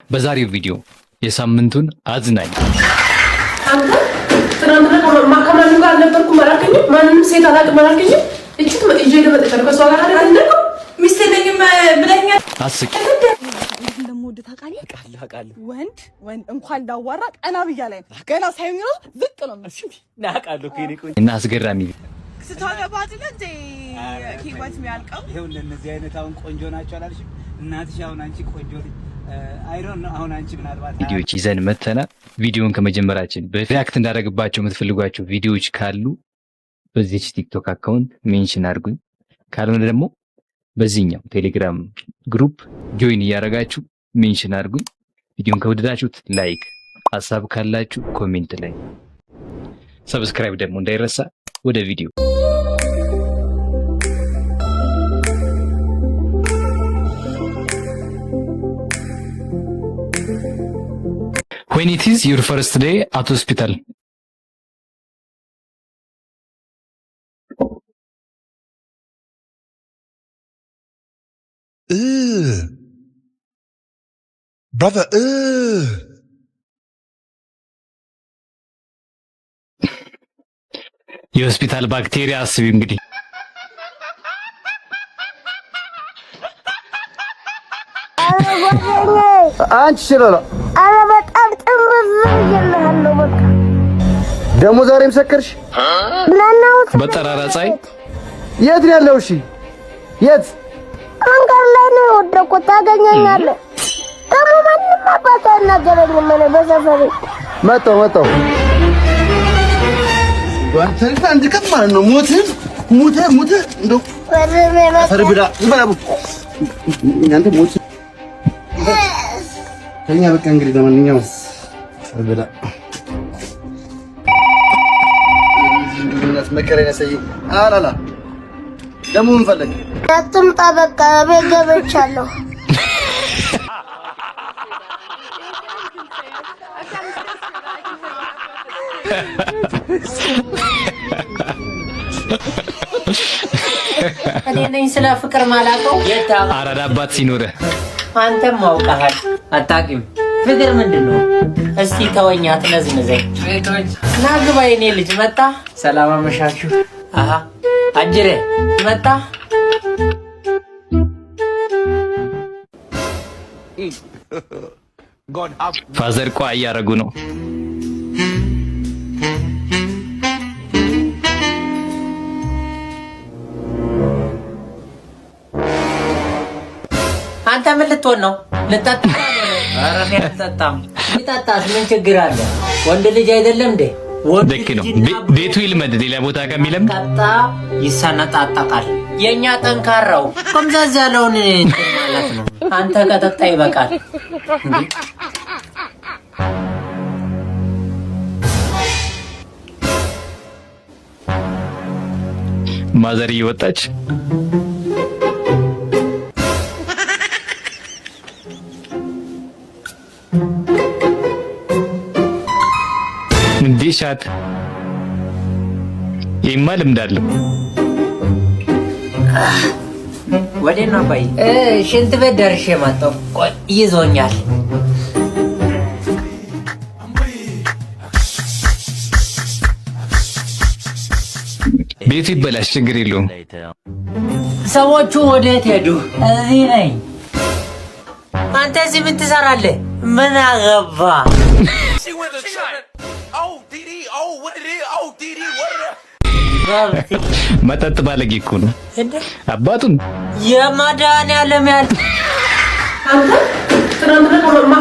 በዛሬው ቪዲዮ የሳምንቱን አዝናኝ አንተ ትናንትና ከማንም ጋር አልነበርኩም አላልከኝም? ማንንም ሴት አላውቅም አላልከኝም? እቺ ይዤ መጥቻለሁ። ከእሷ ጋር አይደል ያደረገው? ሚስት የለኝም ብለኸኛል። አስቂ እንደምወድ ታውቃለህ? ወንድ ወንድ እንኳን ላዋራ ቀና ብያ ላይ ገና ሳይሆን ራሱ ዝቅ ነው። እና አስገራሚ ስታገባ አይደለ እንዴ ህይወት የሚያልቀው? ይኸው እንደነዚህ አይነት አሁን ቆንጆ ናቸው አላልሽም? እናትሽ አሁን አንቺ ቆንጆ ልጅ አይሮን አሁን አንቺ ምናልባት ቪዲዮዎች ይዘን መተናል። ቪዲዮን ከመጀመራችን በ react እንዳደረግባቸው የምትፈልጓቸው ቪዲዮዎች ካሉ በዚች ቲክቶክ account mention አድርጉኝ። ካልሆነ ደግሞ በዚህኛው ቴሌግራም group join እያደረጋችሁ mention አድርጉኝ። ቪዲዮን ከወደዳችሁት like፣ ሀሳብ ካላችሁ comment ላይ፣ subscribe ደግሞ እንዳይረሳ። ወደ ቪዲዮ። When it is your first day at hospital. Ugh. Brother, ugh. የሆስፒታል ባክቴሪያ አስቢ እንግዲህ። አንቺ ሽሎሎ። ኧረ በጣም ጥምዝ ብዬልሃለሁ። በቃ ደግሞ ዛሬም ሰከርሽ? ለናውት በጠራራ ፀሐይ። የት ነው ያለው? እሺ የት? መንገድ ላይ ነው የወደቅኩት። ታገኘኛለህ። ደግሞ ማንም አባት አናገረኝም። እኔ በሰፈሬ መጣሁ መጣሁ። አንድ ቀን ማለት ነው ሞትህ ሙተህ ሙተህ እንደው አፈር ብላ ዝም በል አቡ። አንተ ሞት ተኛ በቃ እንግዲህ ለማንኛውም አፈር ብላ መከራዬን ያሳየኝ። አላላ ደግሞ ምን ፈለግ? አትምጣ። በቃ ቤት ገብቻለሁ። እኔ ነኝ ስለ ፍቅር ማላውቀው። አራዳ አባት ሲኖርህ። አንተም አውቀሃል። አታውቂም። ፍቅር ምንድን ነው? እስቲ ተወኛ፣ አትነዝንዘኝ። ና ግባ የኔ ልጅ መጣ። ሰላም አመሻችሁ። አሀ አጅሬ መጣ። Father ቋ እያደረጉ ነው። አንተ ምን ልትሆን ነው? ልጠጣ? ኧረ እኔ አልጠጣም። ቢጠጣስ ምን ችግር አለ? ወንድ ልጅ አይደለም እንዴ? ወንድ ልክ ነው። ልጅና ቤቱ ይልመድ፣ ሌላ ቦታ ከሚለምድ። ጠጣ ይሰነጣጠቃል። የእኛ ጠንካራው ቆምዛዝ ያለውን እንትን ማለት ነው። አንተ ከጠጣ ይበቃል። እንዴ? Mother እየወጣች። እንዴ shot ይማ ልምድ አለው። ወዴት ነው አባዬ? ሽንት ቤት ደርሼ መጣሁ። ቆይ ይዞኛል። ቤቱ ይበላሽ ችግር የለውም። ሰዎቹ ወዴት ሄዱ? እዚህ ነኝ። አንተ እዚህ ምን ትሰራለህ? ምን አገባ? She went to China. Oh, DD. Oh, what it is? Oh, DD. What it is? መጠጥ ባለጌ እኮ ነው እንዴ አባቱን። የመድኃኒዓለም ያለ አንተ ትናንትና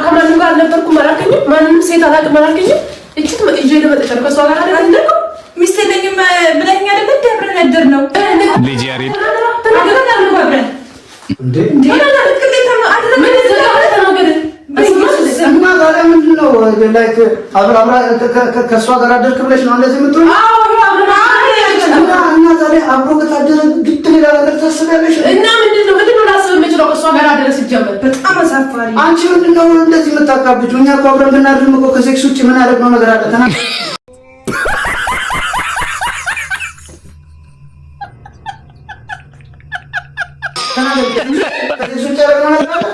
ከማንም ጋር አልነበርኩም አላልከኝም? ማንንም ሴት አላውቅም አላልከኝም? እቺ ይዤ መጥቻለሁ። ከእሷ ጋር አይደል ያደረገው? ሚስት የለኝም ብለኸኛል አይደል? እንዴ አብረን ያደርነው። ልጅ ያሬድ። አብረን አብረን እንዴ? ምን እና ታዲያ ምንድን ነው like አብራ ከእሷ ጋር አደርክ ብለሽ ነው እንደዚህ የምትሆኚው? እና ታዲያ አብሮ ከታደረ ግድ ሌላ ነገር ታስቢያለሽ? እና ምንድን ነው ላስብ የምችለው? ከእሷ ጋር አደረ ሲጀመር። በጣም አሳፋሪ። አንቺ ምንድን ነው እንደዚህ የምታካብጂው? እኛ እኮ አብረን ብናድርም እኮ ከሴክስ ውጭ ምን ያደረግነው ነገር አለ? ተናገር። ተናገር። ከሴቶች ውጭ ያደረግነው ነገር አለ?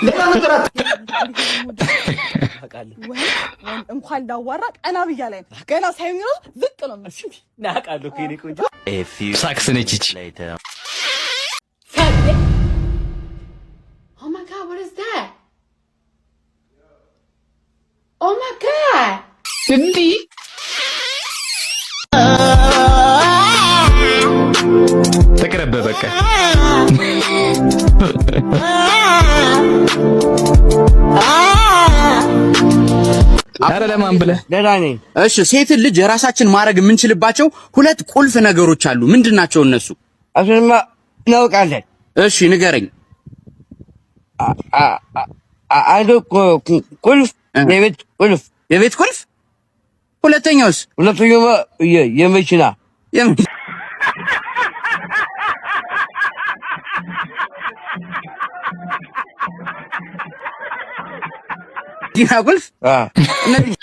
ሌላ ነገር ወንድ ወንድ እንኳን ላዋራ ቀና ብያ ላይ ገና ሳይሆን ራሱ ዝቅ ነው የምልህ። ናቃለሁ እኮ የኔ ቆንጆ። ሳክስ ነች ይቺ። Oh my God, what is that? Oh my God! እንዲህ ተቅረበ በቃ። ኧረ ለማን ብለህ? ደህና ነኝ። እሺ፣ ሴትን ልጅ የራሳችን ማድረግ የምንችልባቸው ሁለት ቁልፍ ነገሮች አሉ። ምንድን ናቸው እነሱ? እሱንማ እናውቃለን። እሺ ንገረኝ። አንዱ ቁልፍ የቤት ቁልፍ። የቤት ቁልፍ። ሁለተኛውስ? ሁለተኛው የመኪና። የመኪና ቁልፍ። እነዚህ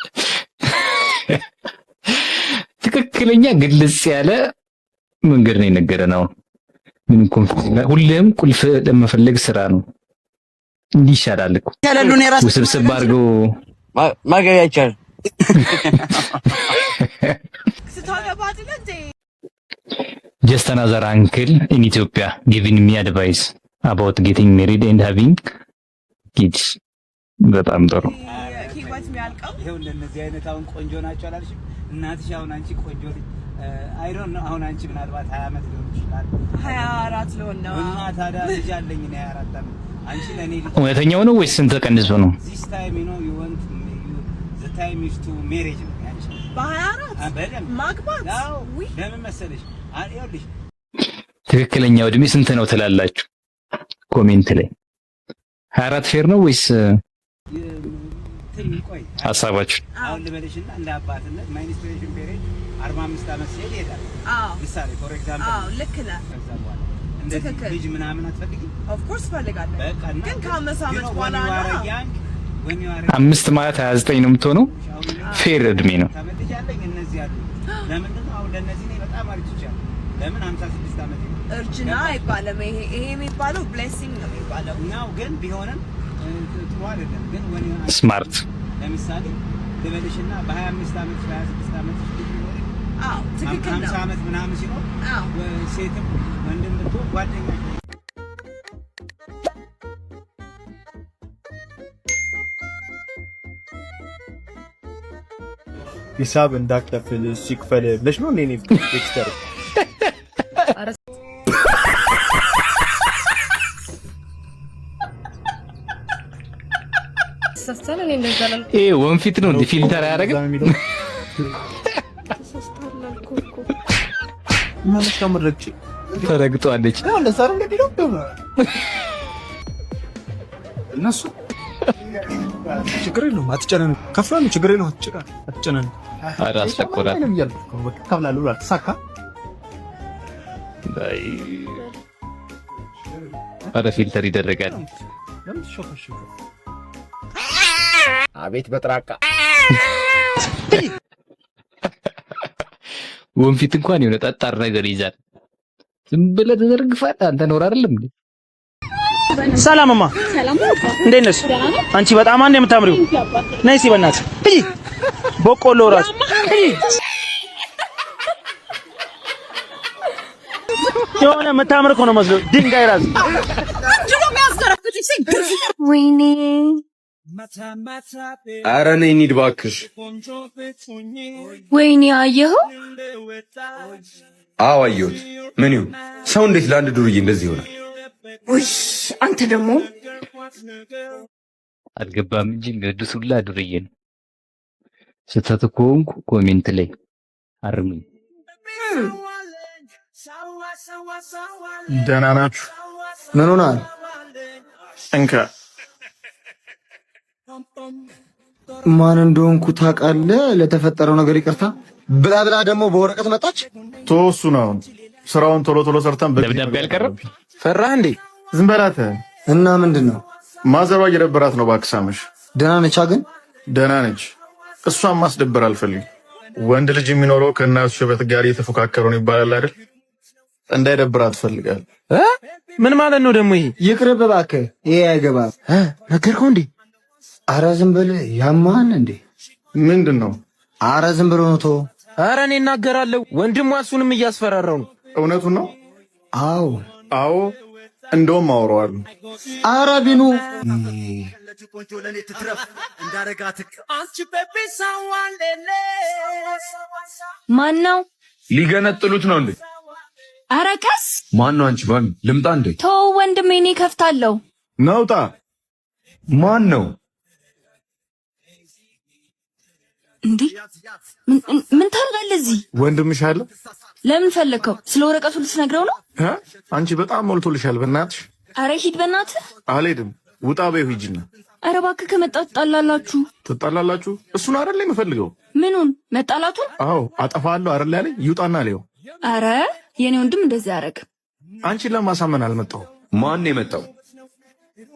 ትክክለኛ ግልጽ ያለ መንገድ ነው የነገረን። አሁን ምንም confuse፣ ሁሌም ቁልፍ ለመፈለግ ስራ ነው። እንዲህ ይሻላል እኮ። ይሻላሉ ነው የራስ ውስብስብ አድርገው ማገር አይቻልም። ስታገባ አይደለ እንዴ? Just another uncle in Ethiopia giving me advice about getting married and having kids። በጣም ጥሩ። ህይወት የሚያልቀው። ይኸው እንደነዚህ አይነት አሁን ቆንጆ ናቸው አላልሽም? እናትሽ አሁን አንቺ ቆንጆ ልጅ፣ I don't know፣ አሁን አንቺ ምናልባት 20 ዓመት ሊሆን ይችላል። 24 ልሆን ነው። እና ታዲያ ልጅ አለኝ እኔ 24 ዓመት፣ አንቺ ለእኔ ልጅ እውነተኛው ነው ወይስ ስንት ተቀንሶ ነው? This time you want the time is to marriage ነው ያንቺ። በ24 በደንብ። ማግባት? አዎ፣ ለምን መሰለሽ? ይኸውልሽ ትክክለኛው እድሜ ስንት ነው ትላላችሁ? Comment ላይ 24 fair ነው ወይስ እንትን ቆይ ሀሳባችሁ? አሁን ልበልሽና እንደ አባትነት my menstruation period 45 ዓመት ሲሄድ ይሄዳል። ምሳሌ for example። አዎ፣ ልክ ነህ። ከዛ በኋላ እንደዚህ ትክክል። ልጅ ምናምን አትፈልጊም? Of course እፈልጋለሁ። በቃ እና ግን ከ5 ዓመት በኋላ ነው። አምስት ማለት 29 ነው የምትሆነው። Fair እድሜ ነው። ልጅ አለኝ፣ እነዚህ አሉ። ለምንድን ነው አሁን ለእነዚህ እኔ በጣም አርጅቻለሁ። ለምን 56 ዓመት ነው። እርጅና አይባልም። ይሄ የሚባለው blessing ነው የሚባለው። ናው ግን ቢሆንም ጥሩ አይደለም። ግን when Smart። ለምሳሌ ልበልሽና በ25 ዓመት፣ በ26 ዓመት ልጅ ቢኖርሽ አዎ፣ ትክክል ነው። 50 ዓመት ምናምን ሲኖር ሴትም ወንድም ብትሆን ጓደኛ ሂሳብ እንዳትከፍል፣ እሱ ይክፈል ብለሽ ነው እንዴ? እኔ text ያደረኩት? ተሳስተሃል። እኔ እንደዛ አላልኩም። ይሄ ወንፊት ነው እንዴ? Filter አያደርግም? ተሳስተሃል አልኩህ እኮ። ምንሽ ነው የምትረግጪ? ተረግጧለች። እንደዛ ነው እንደሚለው። እነሱ ችግር የለውም አትጨናነቅ። ከፍላለሁ፣ ችግር የለውም አትጨናነቅ። ኧረ አስጠቆራት። አይልም እያልኩ እኮ ነው። በቃ ከፍላለሁ ብሏል። ተሳካ። አይ፣ ኧረ filter ይደረጋል። ለምን ትሾከሾከ? አቤት በጥራቃ። ወንፊት እንኳን የሆነ ጠጣር ነገር ይዛል። ዝም ብለህ ተዘርግፋል። አንተ ኖር አይደለም እንዴ? ሰላም እማ፣ እንዴት ነሽ? አንቺ በጣም አንድ የምታምሪው። ነይ እስኪ በእናትሽ እይ፣ በቆሎ ራሱ እይ። የሆነ የምታምር እኮ ነው መስሎ ድንጋይ ራሱ። ወይኔ። ኧረ ነይ እንሂድ እባክሽ። ወይኔ፣ አየኸው? አዎ አየሁት። ምን ይሁን፣ ሰው እንዴት ለአንድ ዱርዬ እንደዚህ ይሆናል? ውይ፣ አንተ ደግሞ። አልገባም እንጂ የሚወዱት ሁላ ዱርዬ ነው። ስህተት ከሆንኩ comment ላይ አርሙኝ። ደህና ናችሁ? ምን ሆናል? እንካ። ማን እንደሆንኩ ታውቃለህ? ለተፈጠረው ነገር ይቅርታ ብላ ብላ ደግሞ በወረቀት መጣች። ተወው እሱን፣ አሁን ስራውን ቶሎ ቶሎ ሰርተን ደብዳቤ አልቀረም። ፈራህ እንዴ? ዝም በላት። እና ምንድን ነው? ማዘሯ እየደበራት ነው። እባክህ ሳምሽ። ደህና ነቻ ግን? ደህና ነች። እሷን ማስደበር አልፈልግም። ወንድ ልጅ የሚኖረው ከእናቱ ሽበት ጋር እየተፎካከሩ ነው ይባላል አይደል? እንዳይደብራት እፈልጋለሁ። ምን ማለት ነው ደግሞ ይሄ? ይቅርብ እባክህ፣ ይሄ አይገባም። ነገርከው እንዴ? አረ ዝም በል ያማን እንዴ? ምንድን ነው? አረ ዝም ብሎ ነው ተወው። አረ እኔ እናገራለሁ። ወንድሟ እሱንም እያስፈራራው ነው። እውነቱን ነው? አዎ አዎ፣ እንደውም አወራዋለሁ። አረ ቢኑ ማን ነው? ሊገነጥሉት ነው እንዴ? ኧረ ቀስ። ማን ነው? አንቺ ባሚ ልምጣ እንዴ? ተው ወንድሜ፣ እኔ ከፍታለሁ። ነውጣ ማን ነው? እንዴ ምን ታደርጋለህ እዚህ? ወንድምሽ አለ? ለምን ፈለግከው? ስለ ወረቀቱ ልትነግረው ነው? አንቺ በጣም ሞልቶልሻል። በእናትሽ። ኧረ ሂድ በእናትህ። አልሄድም። ውጣ በይው ሂጂና። ኧረ እባክህ ከመጣ ትጣላላችሁ። ትጣላላችሁ? እሱን አይደል የምፈልገው። ምኑን? መጣላቱን? አዎ አጠፋለሁ አይደል ያለኝ። ይውጣና ልየው። ኧረ የኔ ወንድም እንደዚህ አያደርግም። አንቺን ለማሳመን አልመጣሁም። ማን ነው የመጣው?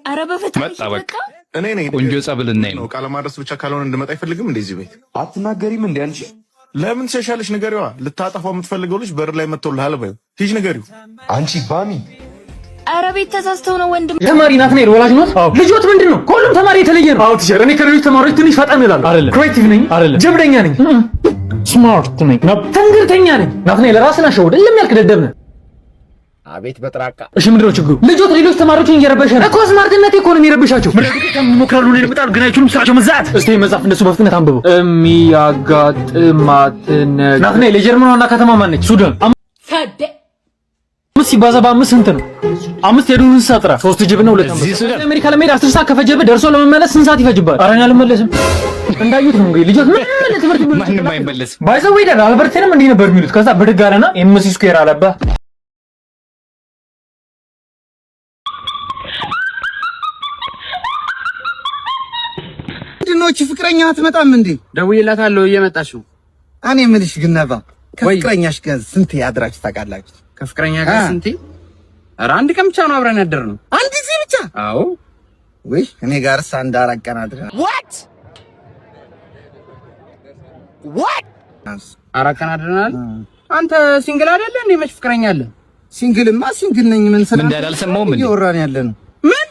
ኧረ በፈጣሪ መጣ በቃ። እኔ ነኝ። ቆንጆ ጸብ ልናይ ነው። ቃለ ማድረስ ብቻ ካልሆነ እንድመጣ አይፈልግም። እንደዚህ ቤት አትናገሪም እንዴ አንቺ? ለምን ትሸሻለሽ? ንገሪዋ። ልታጠፋው የምትፈልገው ልጅ በር ላይ መጥቶልሃል በይው። ሂጂ ንገሪው። አንቺ ባሚ ኧረ ቤት ተሳስተው ነው ወንድም። ተማሪ ናትናኤል ወላጅ ኖት? ልጆት ምንድን ነው? ከሁሉም ተማሪ የተለየ ነው። አዎ teacher፣ እኔ ከሌሎች ተማሪዎች ትንሽ ፈጠን እላለሁ። አይደለም። Creative ነኝ። አይደለም። ጀብደኛ ነኝ። Smart ነኝ። ትንግርተኛ ነኝ። ናትናኤል ራስን አሸውድ። እልም ያልክ ደደብ ነህ። አቤት በጥራቃ። እሺ ምንድነው ችግሩ? ልጆት ሌሎች ተማሪዎችን እየረበሸ ነው እኮ። Smart ነቴ እኮ ነው የሚረብሻቸው። ይሞክራሉ፣ እኔን ይመጣሉ፣ ግን አይችሉም። ስራቸው መዛት። እስቲ መጽሐፍ እንደሱ በፍጥነት አንብበው። የሚያጋጥማት ነገር። ናትናኤል የጀርመን ዋና ከተማ ማን ነች? ሱዳን። 5 ሲባዛ በ5 ስንት ነው? 5 የዱር እንስሳ ጥራ። 3 ጅብና 2 አንበሳ። አሜሪካ ለመሄድ 10 ሰዓት ከፈጀብህ ደርሶ ለመመለስ ስንት ሰዓት ይፈጅብሃል? ኧረ እኔ አልመለስም። እንዳዩት ነው እንግዲህ ልጆች ምን ትምህርት ማንም አይመለስም። By the way አልበርቴንም እንዲህ ነበር የሚሉት። ከዛ ብድግ አለና MC square አለባ። ምንድን ነው እቺ ፍቅረኛ አትመጣም እንዴ? ደውዬላታለሁ፣ እየመጣች ነው። እኔ የምልሽ ግን ነባ፣ ከፍቅረኛሽ ጋር ስንቴ አድራችሁ ታውቃላችሁ? ከፍቅረኛ ጋር ስንቴ? ኧረ አንድ ቀን ብቻ ነው አብረን ያደርነው። አንድ ጊዜ ብቻ? አዎ። ውይ እኔ ጋርስ አንድ 4 ቀን አድረናል። What what? 4 ቀን አድረናል። አንተ single አይደለ እንዴ? መች ፍቅረኛ አለ? Single ማ single ነኝ። ምን ስለ ምን እንዳለ አልሰማሁም እንዴ? እያወራን ያለ ነው። ምን